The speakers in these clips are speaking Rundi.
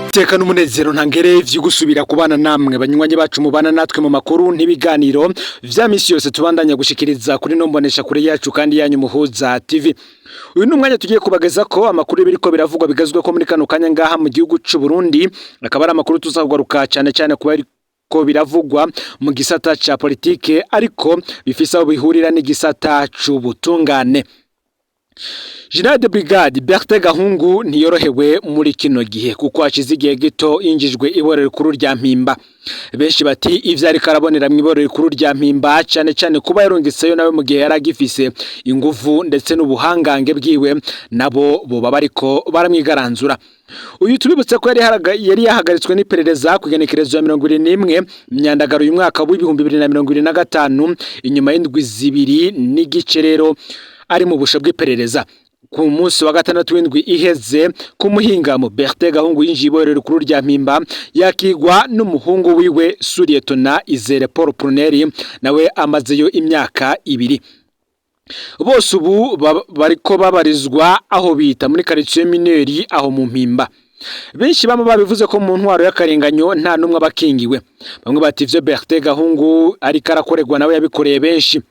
Iteka n'umunezero ntangere vyo gusubira kubana namwe, banywanyi bacu mubana natwe mu makuru n'ibiganiro vya misi yose tubandanya gushikiriza kuri no mbonesha kure yacu kandi yanyu Muhuza TV. Uyu ni umwanya tugiye kubageza ko amakuru biriko biravugwa bigezwe ko muri kano kanya ngaha mu gihugu c'u Burundi, akaba ari amakuru tuzakugaruka cyane cyane kuba ko biravugwa mu gisata ca politike, ariko bifise aho bihurira n'igisata c'ubutungane. Général de Brigade Bertin Gahungu ntiyorohewe muri kino gihe, kuko hashize igihe gito yinjijwe iborero rikuru rya Mpimba. Benshi bati ivyo ariko arabonera mu iborero rikuru rya Mpimba, cane cane kuba yarungitseyo nawe mu gihe yari agifise inguvu ndetse n'ubuhangange bwiwe, nabo boba bariko baramwigaranzura. Uyu tubibutse ko yari yahagaritswe n'iperereza ku igenekerezo ya 21 Myandagaro uyu mwaka w'2025, inyuma y'indwi 2 n'igice rero ari mu busho bw'iperereza. Ku munsi wa gatandatu w'indwi iheze ku muhingamo, Bertin Gahungu yinjiye iborero rikuru rya Mpimba, yakigwa n'umuhungu wiwe Sous-lieutenant Izere Paul Pruneri, nawe amazeyo imyaka 2. Bose ubu bariko babarizwa aho bita muri quartier mineur aho mu Mpimba. Benshi bama babivuze ko mu ntwaro y'akarenganyo nta numwe abakingiwe. Bamwe bati ivyo Bertin Gahungu ariko arakorerwa nawe yabikoreye benshi.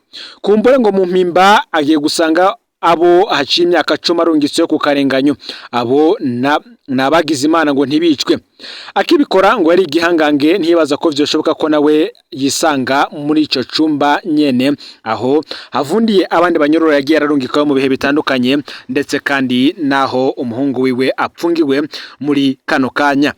Kumbure ngo mu Mpimba agiye gusanga abo haciye imyaka 10 arungitseyo ku karenganyo, abo nabagize Imana ngo ntibicwe. Akibikora ngo yari igihangange, ntibaza ko vyoshoboka ko nawe yisanga muri ico cumba nyene aho havundiye abandi banyororo yagiye ararungikayo mu bihe bitandukanye, ndetse kandi naho umuhungu wiwe apfungiwe muri kano kanya.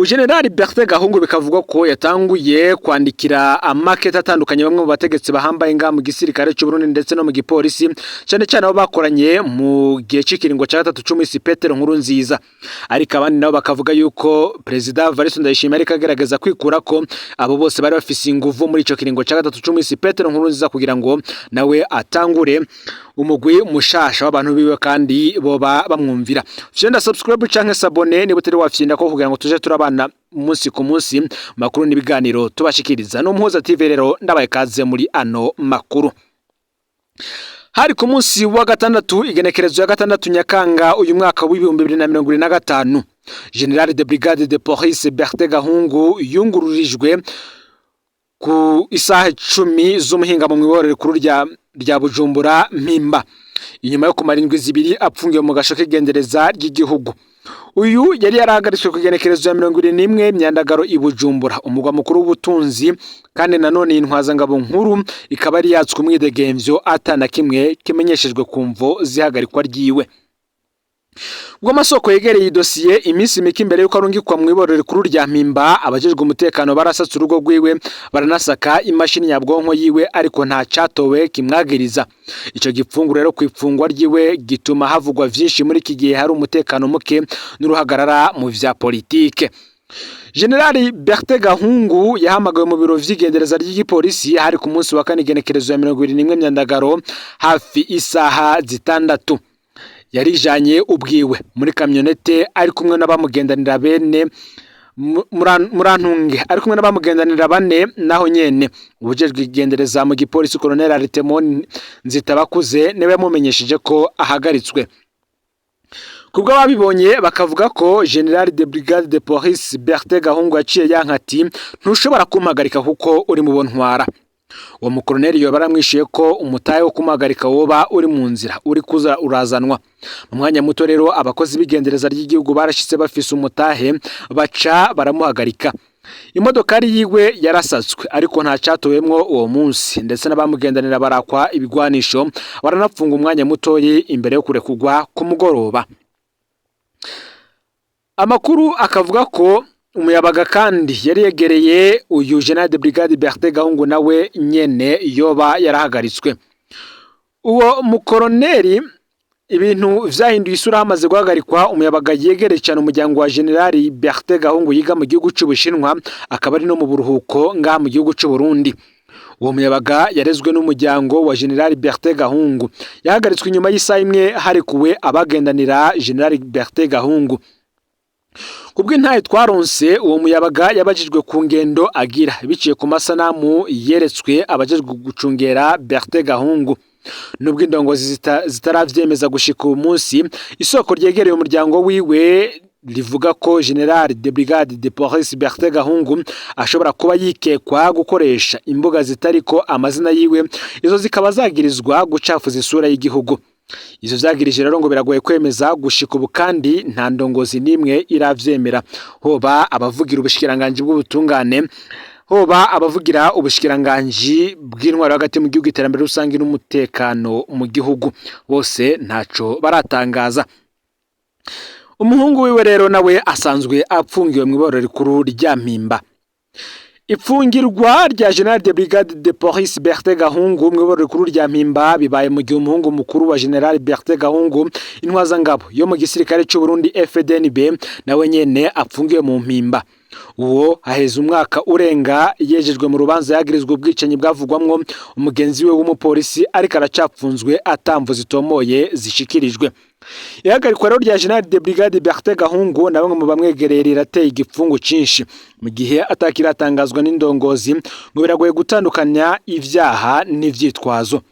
General Bertin Gahungu bikavugwa ko yatanguye kwandikira amakete atandukanye bamwe mu bategetsi bahambaye ngaha mu gisirikare cy'u Burundi ndetse no mu gipolisi, cyane cyane abo bakoranye mu gihe c'ikiringo ca gatatu c'umisi Petero Nkurunziza. Ariko abandi nabo bakavuga yuko Perezida Evariste Ndayishimiye ariko agerageza kwikura ko abo bose bari bafise inguvu muri ico kiringo ca gatatu c'umisi Petero Nkurunziza, kugira ngo nawe atangure umugwi mushasha w'abantu biwe kandi boba bamwumvira. Fyonda subscribe canke s'abonner niba utari wafyinda ko, kugira ngo tuje turabana umunsi ku munsi makuru n'ibiganiro tubashikiriza no Muhuza TV. Rero ndabaye kaze muri ano makuru. Hari ku munsi wa gatandatu, igenekerezo ya 6 Nyakanga uyu mwaka w'2025, Général de Brigade de Police Bertin Gahungu yungururijwe ku isaha 10 z'umuhingamo mu iborero rikuru rya Bujumbura Mpimba, inyuma yo kumara indwi 2 apfungiwe mu gasho k'igendereza ry'igihugu. Uyu yari yarahagaritswe ku igenekerezo ya 71 Myandagaro i Bujumbura, umugwa mukuru w'ubutunzi, kandi nanone iyi ntwazangabo nkuru ikaba yari yatswe umwidegemvyo atana kimwe kimenyeshejwe ku mvo zihagarikwa ryiwe. Ubwo amasoko yegereye idosiye, iminsi mike imbere yuko arungikwa mu iborero rikuru rya Mpimba, abajejwe umutekano barasatse urugo rwiwe, baranasaka imashini nyabwonko yiwe, ariko nta catowe kimwagiriza. Ico gipfungu rero kwipfungwa ryiwe gituma havugwa vyinshi muri iki gihe hari umutekano muke n'uruhagarara mu vya politike. Generali Bertin Gahungu yahamagawe mu biro vy'igendereza ry'igipolisi hari ku munsi wa kane, igenekerezo ya 21 Myandagaro, hafi isaha 6. Yarijanye ubwiwe muri kamyonete, ari kumwe n'abamugendanira bene murantunge, ari kumwe n'abamugendanira bane. Naho nyene ubujejwe igendereza mu gipolisi, Colonel Artemon Nzitabakuze, niwe yamumenyesheje ko ahagaritswe. Kubwo ababibonye bakavuga ko Général de Brigade de Police Bertin Gahungu yaciye yanka ati: "Ntushobora kumpagarika kuko uri mu bontwara." Uwo mukoroneri yoba aramwishuye ko umutahe wo kumuhagarika woba uri mu nzira, uri kuza urazanwa mu mwanya muto. Rero abakozi b'igendereza ry'igihugu barashitse bafise umutahe, baca baramuhagarika. Imodokari yiwe yarasatswe, ariko nta catowemwo uwo munsi, ndetse n'abamugendanira barakwa ibigwanisho, baranapfunga umwanya mutoyi imbere yo kurekurwa ku mugoroba. Amakuru akavuga ko umuyabaga kandi yari yegereye uyu Général de Brigade Bertin Gahungu nawe nyene yoba yarahagaritswe. Uwo mukoroneri, ibintu vyahinduye isura hamaze guhagarikwa umuyabaga yegereye cyane umuryango wa Général Bertin Gahungu, yiga mu gihugu c'Ubushinwa, akaba ari no mu buruhuko ngaha mu gihugu c'u Burundi. Uwo muyabaga yarezwe n'umuryango wa Général Bertin Gahungu yahagaritswe inyuma y'isaha 1 harekuwe abagendanira Général Bertin Gahungu. Kubw'intahe twaronse, uwo muyabaga yabajijwe ku ngendo agira biciye ku masanamu yeretswe abajejwe gucungera Bertin Gahungu. Nubwo indongozi zitaravyemeza gushika uyu munsi, isoko ryegereye umuryango wiwe. rivuga ko Général de Brigade de Police Bertin Gahungu ashobora kuba yikekwa gukoresha imbuga zitariko amazina yiwe, izo zikaba zagirizwa gucafuza isura y'igihugu. Ivyo vyagirije rero ngo biragoye kwemeza gushika ubu, kandi nta ndongozi n'imwe iravyemera, hoba abavugira ubushikiranganji bw'ubutungane, hoba abavugira ubushikiranganji bw'intwaro hagati mu gihugu, iterambere rusange n'umutekano mu gihugu, bose ntaco baratangaza. Umuhungu wiwe rero nawe asanzwe apfungiwe mw'iborero rikuru rya Mpimba. Ipfungirwa rya Général de Brigade de Police Bertin Gahungu mw'iborero rikuru rya Mpimba bibaye mu gihe umuhungu mukuru wa Général Bertin Gahungu, intwazangabo yo mu gisirikare c'u Burundi FDNB, nawe nyene apfungiwe mu Mpimba. Uwo haheze umwaka urenga yejejwe mu rubanza yagirizwa ubwicanyi bwavugwamwo umugenzi we w'umupolisi, ariko aracapfunzwe atamvu zitomoye zishikirijwe. Ihagarikwa rero rya Général de Brigade Bertin Gahungu na bamwe mu bamwegereye rirateye igipfungu cinshi, mu gihe atakiratangazwa n'indongozi. Ngo biragoye gutandukanya ivyaha n'ivyitwazo.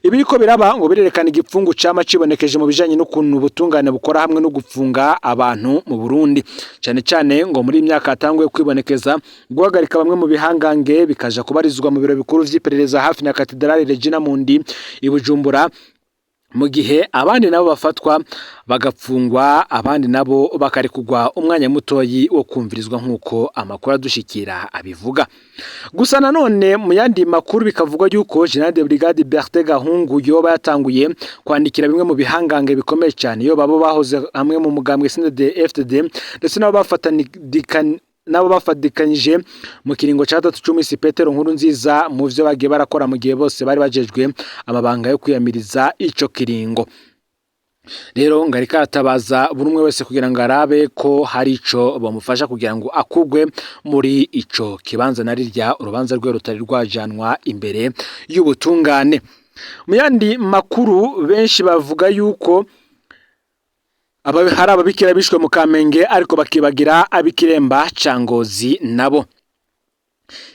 Ibiriko biraba ngo birerekana igipfungu cama cibonekeje mu bijanye n'ukuntu ubutungane bukora hamwe no gupfunga abantu mu Burundi, cane cane ngo muri imyaka hatanguye kwibonekeza guhagarika bamwe mu bihangange bikaja kubarizwa mu biro bikuru vy'iperereza hafi na Katedrali Regina Mundi i Bujumbura, mu gihe abandi nabo bafatwa bagapfungwa, abandi nabo bakarekugwa umwanya mutoyi wo kumvirizwa, nk'uko amakuru adushikira abivuga. Gusa nanone mu yandi makuru bikavugwa yuko Général de Brigade Bertin Gahungu yoba yatanguye kwandikira bimwe mu bihangange bikomeye cyane, yo babo bahoze hamwe mu mugambwe CNDD-FDD, ndetse nabo bafatikanyije mu kiringo ca gatatu c'umisi Petero Nkurunziza, mu vyo bagiye barakora mu gihe bose bari bajejwe amabanga yo kwiyamiriza ico kiringo. Rero ngo ariko aratabaza buri umwe wese kugira ngo arabe ko hari ico bamufasha kugira ngo akugwe muri ico kibanza, na rirya urubanza rwe rutari rwajanwa imbere y'ubutungane. Mu yandi makuru, benshi bavuga yuko hari ababikira bishwe mu Kamenge, ariko bakibagira ab'Ikiremba ca Ngozi nabo.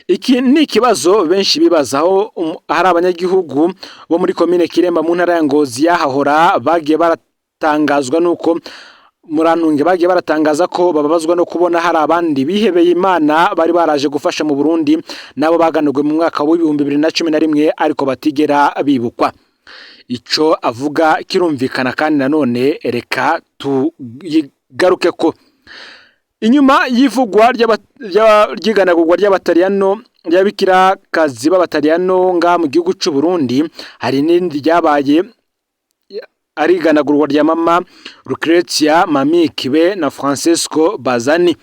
Iki ni ikibazo benshi bibazaho. Hari abanyagihugu bo muri komine Kiremba mu ntara ya Ngozi yahahora bagiye baratangazwa nuko, murantunge, bagiye baratangaza ko bababazwa no kubona hari abandi bihebeye Imana bari baraje gufasha mu Burundi, nabo baganurwe mu mwaka w'2011, ariko batigera bibukwa. Ico avuga kirumvikana, kandi nanone reka tuyigaruke ko inyuma y'ivugwa ry'iganagurwa ry'abataliyano, ry'ababikirakazi b'abataliyano nga mu gihugu c'u Burundi, hari n'irindi ryabaye, ari iganagurwa rya mama Lucrezia Mamiki be na Francesco Bazani.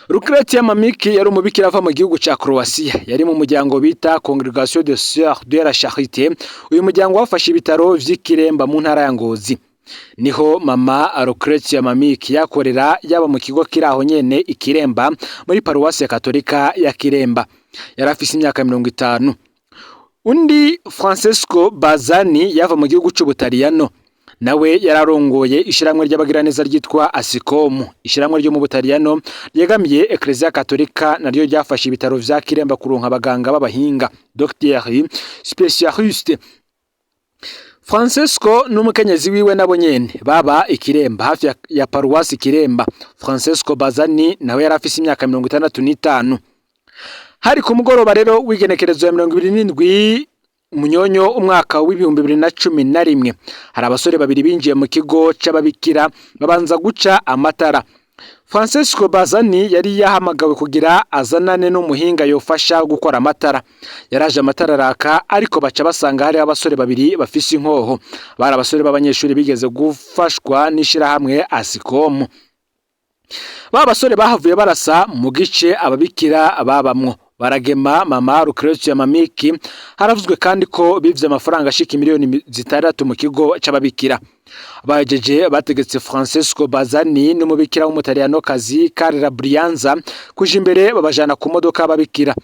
Lucrezia Mamiki yari umubikira ava mu gihugu ca Croatia, yari mu muryango bita Congrégation de Sœurs de la Charité. Uyu muryango wafashe ibitaro vy'Ikiremba mu ntara ya Ngozi, niho mama Lucrezia Mamiki yakorera, yaba mu kigo kiri aho nyene Ikiremba muri paruwasi ya Katolika ya Kiremba. Yari afise imyaka 50. Undi Francesco Bazani yava mu gihugu c'Ubutaliyano, nawe yararongoye ishiramwe ry'abagiraneza ryitwa Asikomu, ishiramwe ryo mu Butaliyano ryegamiye Ecclesia Katolika, naryo ryafashe ibitaro vya Kiremba kuronka abaganga b'abahinga, docteur spécialiste. Francesco n'umukenyezi wiwe nabo nyene baba Ikiremba hafi ya paruwasi Kiremba. Francesco Bazani nawe yari afise imyaka 65. Hari ku mugoroba rero w'igenekerezo ya 27 Munyonyo umwaka w'2011. Hari abasore babiri binjiye mu kigo c'ababikira, babanza guca amatara. Francesco Bazani yari yahamagawe kugira azanane n'umuhinga yofasha gukora amatara. Yaraje, amatara araka, ariko baca basanga hariho abasore babiri bafise inkoho. Bari abasore b'abanyeshuri bigeze gufashwa n'ishirahamwe Asikomu. Ba basore bahavuye barasa mu gice ababikira babamwo, baragema mama Lucrezia Mamiki. Haravuzwe kandi ko bivye amafaranga ashika miliyoni 6 mu kigo c'ababikira. Bahejeje bategetse Francesco Bazani n'umubikira w'umutaliyanokazi Carla Brianza kuja imbere, babajana ku modoka y'ababikira.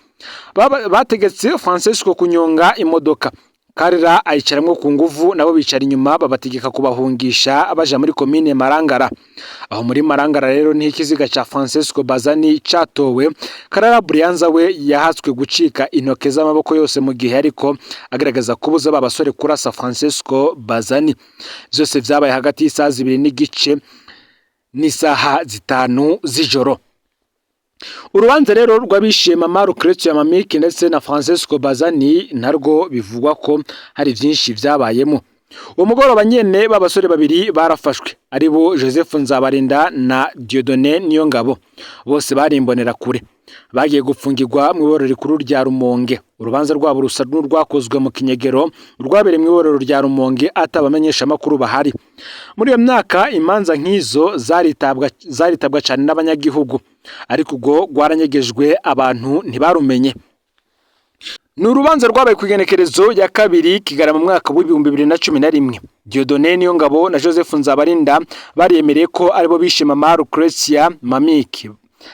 Bategetse Francesco kunyonga imodoka, Carla ayicaramwo ku nguvu, nabo bicara inyuma, babategeka kubahungisha baja muri komine Marangara. Aho muri Marangara rero niho ikiziga ca Francesco Bazani catowe. Carla Brianza we yahatswe gucika intoke z'amaboko yose mu gihe ariko agerageza kubuza ba basore kurasa Francesco Bazani. Vyose vyabaye hagati y'isaha 2 n'igice. n'isaha 5 z'ijoro. Urubanza rero rw'abishe Mama Lucrezia Mamiki ndetse na Francesco Bazani narwo bivugwa ko hari vyinshi vyabayemo. Uwo mugoroba nyene b'abasore babiri barafashwe, aribo Joseph Nzabarinda na Dieudonné Niyongabo, bose bari imbonerakure. Bagiye gupfungirwa mw'iborero rikuru rya Rumonge. Urubanza rwabo rusa n'urwakozwe mu kinyegero, rwabereye mw'iborero rya Rumonge atabamenyesha makuru bahari. Muri iyo myaka imanza nk'izo zaritabwa cane n'abanyagihugu, ariko ubwo rwaranyegejwe abantu ntibarumenye. Ni urubanza rwabaye kw'igenekerezo ya 2 Kigarama mu mwaka w'2011. Dieudonné Niyongabo na Joseph Nzabarinda bariyemereye ko aribo bishe Mama Lucrezia Mamiki,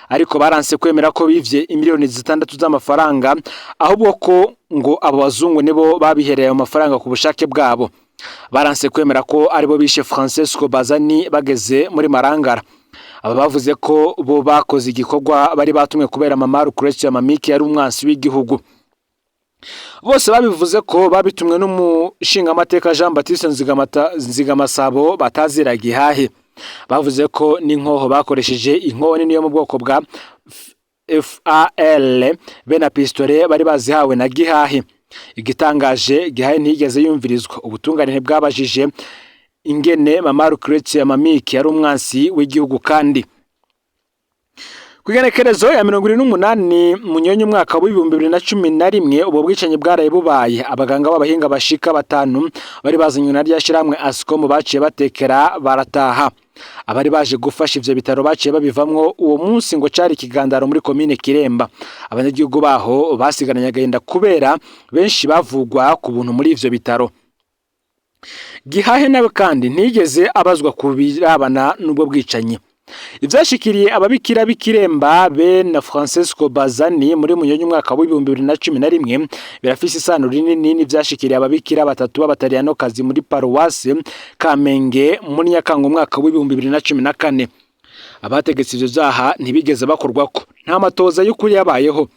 ariko baranse kwemera ko bivye imiliyoni 6 z'amafaranga, ahubwo ko ngo abo bazungu nibo babihereye ayo mafaranga ku bushake bwabo. Baranse kwemera ko aribo bishe Francesco Bazani bageze muri Marangara. Aba bavuze ko bo bakoze igikorwa bari batumwe kubera Mama Lucrezia Mamiki yari umwansi w'igihugu. Bose babivuze ko babitumwe n'umushingamateka Jean Baptiste Nzigamasabo batazira Gihahe. Bavuze ko n'inkoho bakoresheje, inkoho nini yo mu bwoko bwa FAL be na pistole, bari bazihawe na Gihahe. Igitangaje, Gihahe ntiyigeze yumvirizwa. Ubutungane ntibwabajije ingene Mama Lucrezia Mamiki yari umwansi w'igihugu. Kandi kw'igenekerezo ya 78 Munyonyo umwaka w'2011, ubwo bwicanyi bwaraye bubaye, abaganga b'abahinga bashika 5 bari bazanywe na rya shirahamwe Ascom baciye batekera barataha. Abari baje gufasha ivyo bitaro baciye babivamwo uwo munsi. Ngo cari ikigandaro muri komine Kiremba. Abanyagihugu baho basigaranye agahinda kubera benshi bavugwa ku buntu muri ivyo bitaro. Gihahe nawe kandi ntiyigeze abazwa ku birabana n'ubwo bwicanyi. Ivyashikiriye ababikira b'Ikiremba be na Francesco Bazani muri Munyonyo umwaka w'2011 birafise isano rinini n'ivyashikiriye ababikira batatu b'abataliyanokazi muri paruwase Kamenge muri Nyakanga umwaka w'2014. Abategetse ivyo vyaha ntibigeze bakorwako, nta matoza y'ukuri yabayeho.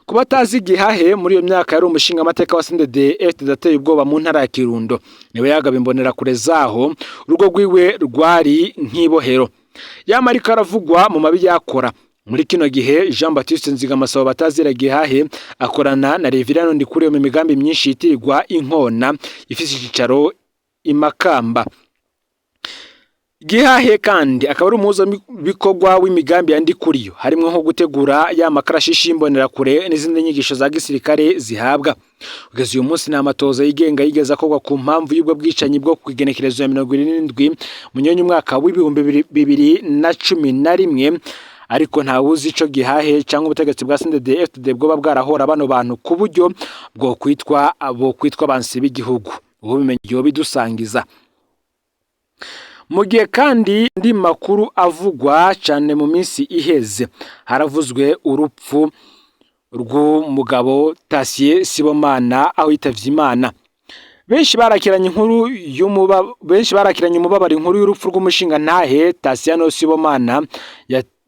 Ku batazi Gihahe, muri iyo myaka yari umushingamateka wa CNDD FDD ateye ubwoba mu ntara ya Kirundo. Niwe yagaba imbonerakure zaho, urugo rwiwe rwari nk'ibohero. Yama ariko aravugwa mu mabi yakora. Muri kino gihe Jean Baptiste Nzigamasabo batazira Gihahe akorana na Reverien Ndikuriyo mu migambi myinshi yitirirwa Inkona ifise icicaro i Makamba. Gihahe kandi akaba ari umuhuzabikorwa w'imigambi ya Ndikuriyo, harimwo nko gutegura ya makarashishi y'imbonerakure n'izindi nyigisho za gisirikare zihabwa. Kugeza uyu munsi nta matoza yigenga yigeze akorwa ku mpamvu y'ubwo bwicanyi bwo kw'igenekerezo ya 77 Munyonyo umwaka w'2011, ariko ntawuzi ico Gihahe cyangwa ubutegetsi bwa CNDD FDD bwoba bwarahora bano bantu ku buryo bwo kwitwa abo kwitwa abansi b'igihugu. Ubumenyi yobidusangiza. Mu gihe kandi andi makuru avugwa cyane, mu minsi iheze haravuzwe urupfu rw'umugabo Tasiye Sibomana aho yitavye Imana. Benshi barakiranye umubabaro inkuru y'urupfu rw'umushinga ntahe Tasiyano Sibomana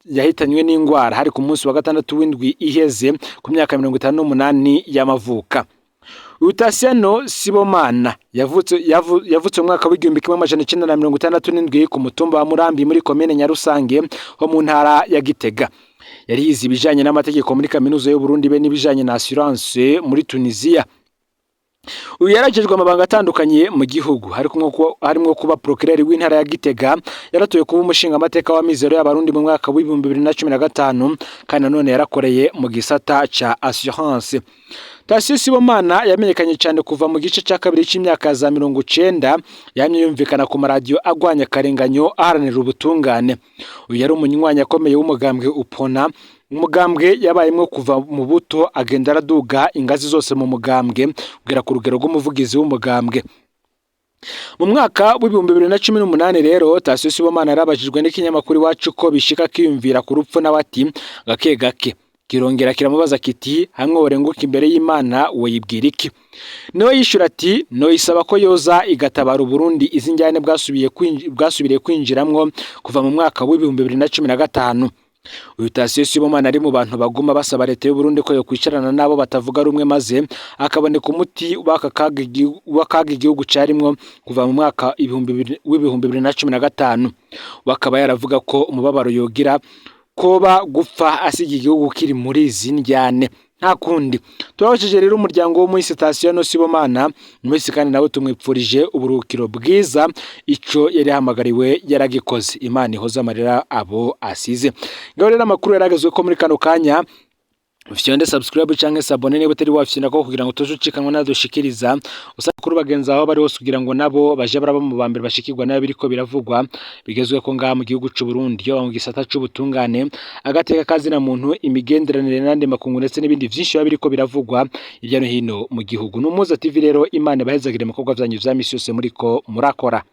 yahitanywe n'ingwara. Hari ku munsi wa gatandatu w'indwi iheze ku myaka 58 y'amavuka. Uyu Tasiyano Sibomana yavutse mu mwaka w'1967 ku mutumba wa Murambi muri komine Nyarusange ho mu ntara ya Gitega. Yari yize ibijanye n'amategeko muri kaminuza y'u Burundi be n'ibijanye na assurance muri Tunisia. Uyu yarajejwe amabanga atandukanye mu gihugu, harimwo kuba procureur w'intara ya Gitega. Yaratoye kuba umushingamateka wa Mizero y'Abarundi mu mwaka w'2015, kandi nanone yarakoreye mu gisata ca assurance. Tasiyo Sibomana yamenyekanye cyane kuva mu gice cya kabiri c'imyaka ya za 90. Yamye yumvikana ku maradiyo agwanya akarenganyo, aharanira ubutungane. Uyu yari umunywanyi akomeye w'umugambwe Upona, umugambwe yabayemwo kuva mu buto, agenda araduga ingazi zose mu mugambwe kugera ku rugero rw'umuvugizi w'umugambwe. Mu mwaka w'2018 rero, Tasiyo Sibomana yarabajijwe n'ikinyamakuru Iwacu ko bishika akiyumvira ku rupfu, nawe ati gake gake. Kirongera kiramubaza kiti hamwe worenguka imbere y'Imana woyibwira iki? Niwe yishura ati noyisaba ko yoza igatabara Uburundi izi njyane bwasubiriye kwinjiramwo kuva mu mwaka w'2015. Uyu Tasiyo Sibomana ari mu bantu baguma basaba leta y'u Burundi ko yokwicarana n'abo batavuga rumwe, maze akaboneka umuti w'aka w'akaga igihugu carimwo kuva mu mwaka w'2015. Wakaba yaravuga ko umubabaro yogira koba gupfa asiga igihugu kiri muri izi ndyane. Nta kundi, turabashije rero umuryango wo muri sitasiyo no Sibomana mwese, kandi nawe tumwipfurije uburuhukiro bwiza. Ico yari yahamagariwe yaragikoze. Imana ihoze amarira abo asize. Ngaho rero amakuru yaragezwe ko muri kano kanya. Ufyonde subscribe canke s'abonner niba utari wafyonda ko, kugira ngo tuze ucikanwa nadushikiriza usakuru bagenzi aho bari hose, kugira ngo nabo baje baraba mu bambere bashikirwa nayo biriko biravugwa bigezwe ko ngaha mu gihugu c'u Burundi, yo mu gisata c'ubutungane, agateka kazina muntu, imigenderanire n'andi makungu, ndetse n'ibindi vyinshi biba biriko biravugwa hirya no hino mu gihugu. N'Umuhuza TV rero, Imana ibahezagire mu bikorwa vyanyu vya misi yose muriko murakora.